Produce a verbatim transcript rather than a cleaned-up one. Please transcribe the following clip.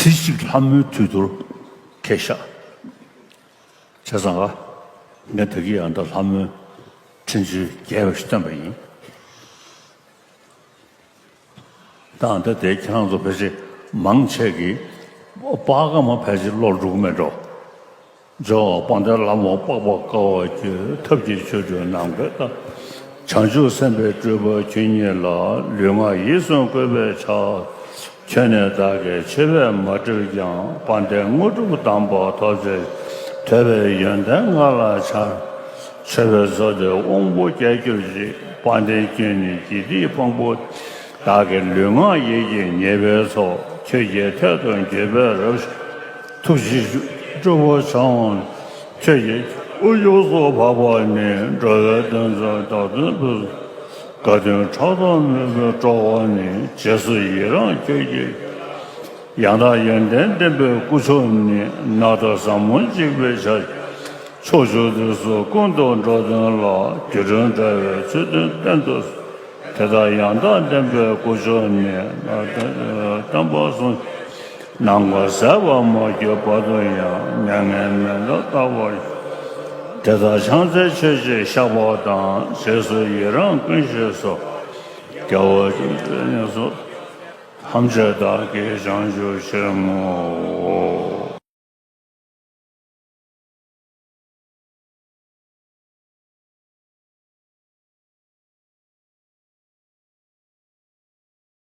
དེ་གཅིག་ལྷ་མོའི་མཐུ་ཐུར་ཁྱེར་ཤག་བྱས་ཙང་ག་ངས་ད་གིན་ཡང་ད་ལྷ་མོའི་འཕྲིན་བཅོལ་རྒྱས་པ་ཞིག་བཏོན་པ་ཡིན། ད་ད་དེ་ཁྱེད་རང་ཚོ་ཕལ་ཆེར་མང་ཆེ་གིས་པར་སྒམ་ཕལ་ཆེར་ཀློག་འགྲོ་གི་མེད་འགྲོ། ཇོ་བོ་དཔལ་ལྡན་ལྷ་མོ་པགས་པ་དཀར་པོ་ཁྱོད། ཐབས་ཀྱི་ཆོ་འཕྲུལ་ནམ་མཁའི་མཐའ། བྱང་ཆུབ་སེམས་དཔའི་སྤྲུལ་པ་ཁྱོད་ཉིད་ལ། ལུས་ངག་ཡིད་གསུམ་གུས་པས་ཕྱག་ཁྱོད་ནི་བདག་གི་ཆོས་པས་མ་བསྒྲིབས་ཀྱང་། དཔལ་ལྡན་དངོས་གྲུབ་དམ་པ་ཐོབ་ཕྱིར། ཐོས་པའི་ཡོན་ཏན་ང་ལ་སྦྱར། མཆོད་པའི་མཚོ་སྟེ་དབང་པོ་རྒྱས་གྱུར་ཅིག་དཔལ་ལྡན་ཁྱོད་ནི་དགེ་སྡིག་ཕུང་པོ། བདག་གི་ལུས་ངག་ཡིད་ཀྱི་ཉེས་པའི་ཚོགས། ཁྱོད་ཀྱི་ཐད་དུ་འགྱོད་པས་རབ་ཐུགས་རྗེ་སྤྲུལ་པ་བྱུང་། ཁྱོད་ཀྱི་དབུ་ཡུགས་སུ་འཕགས་པ་ནི། འགྲོ་བའི་དོན་མཛད་བདག་མདུན་བསུ། དགའ་སྟོན་ཕྲག་དོག་མེད་པའི་སྤྲུལ་པ་ནི། རྗེས་སུ་ཡི་རང་ཁྱོད་ཀྱི། ཡང་དག་ཡོན་ཏན་ལྡན་པའི་སྐུ་མཆོག་ནི། ནགས་དང་ཟབ་མོ་འཇིགས་པའི་ཆར། ཕྱོགས་བཅུ་དུས་གསུམ་ཀུན་ཏུ་འགྲོ་དོན་ལ། སྒྱུ་འཕྲུལ་དྲ་བའི་ཚུལ་སྟོན་བསྟན་དུ། དེ་དག་ཡང་དག་ལྡན་པའི་སྐུ་མཆོག་ནི། བསྟན་པ་སྲུང་། ནམ་མཁའ་ཟད་པར་མ་གྱུར་བར་དུ་ཡང་། མྱ་ངན་མི་འདའ་རྟག་པར། དེ་དག་ཕྱག་འཚལ་མཆོད་ཅིང་བཤགས་པ་དང་། རྗེས་སུ་ཡི་རང་ཀུན་ཞིག་གསོལ། རྒྱལ་བ་ཇི་སྲིད་ནས་སུ། ཐམས་ཅད་བདག་གིས་བྱང་ཆུབ་ཕྱིར་བསྔོའོ།